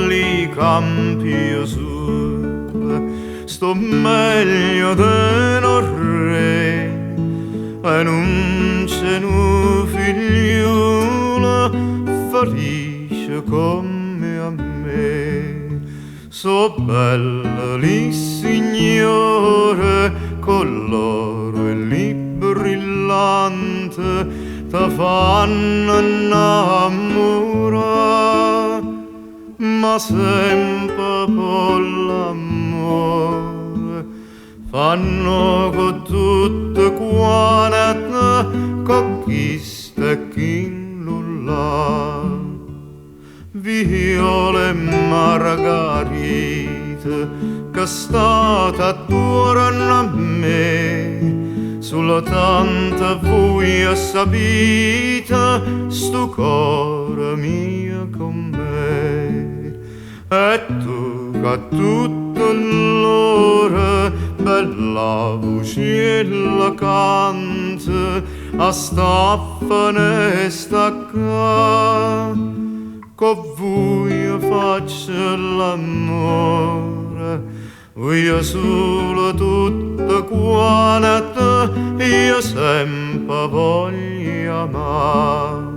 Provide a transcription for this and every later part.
li campi sul, sto meglio de 'nu re. E nun c'è nu figliuolo felice comme a me. So' belle li signore co' l'oro e li brillante, te fanno 'nnammurà, ma sempe po' l'ammore fanno co' tutte quante, co' chisto e chillu llà. Viole e margarite che state attuorno a me, sultanto vuje sapite 'stu core mio comm'è. E tu ch'a tutte ll'ore bella vucella cante a 'sta fenesta ccà, co' vuje faccio l'ammore, vuje sulo tutte quante, io sempe voglio amà.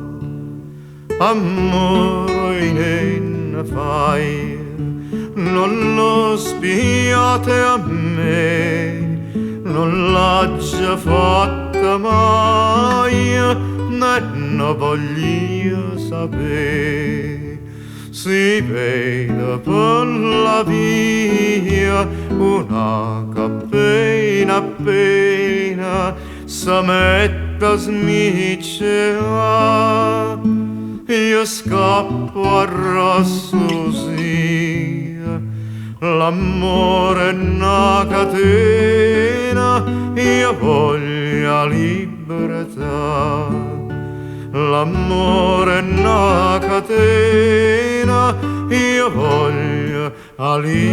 Ammore nen fai, non lo spiate a me, non l'aggia fatta mai, né ne voglio sapè. Si vedo per la via una ch'appena appena se mette a smiccià, io scappo arrassusia. L'ammore è 'na catena, io voglio 'a libertà. L'ammore è 'na catena, io voglio 'a libertà.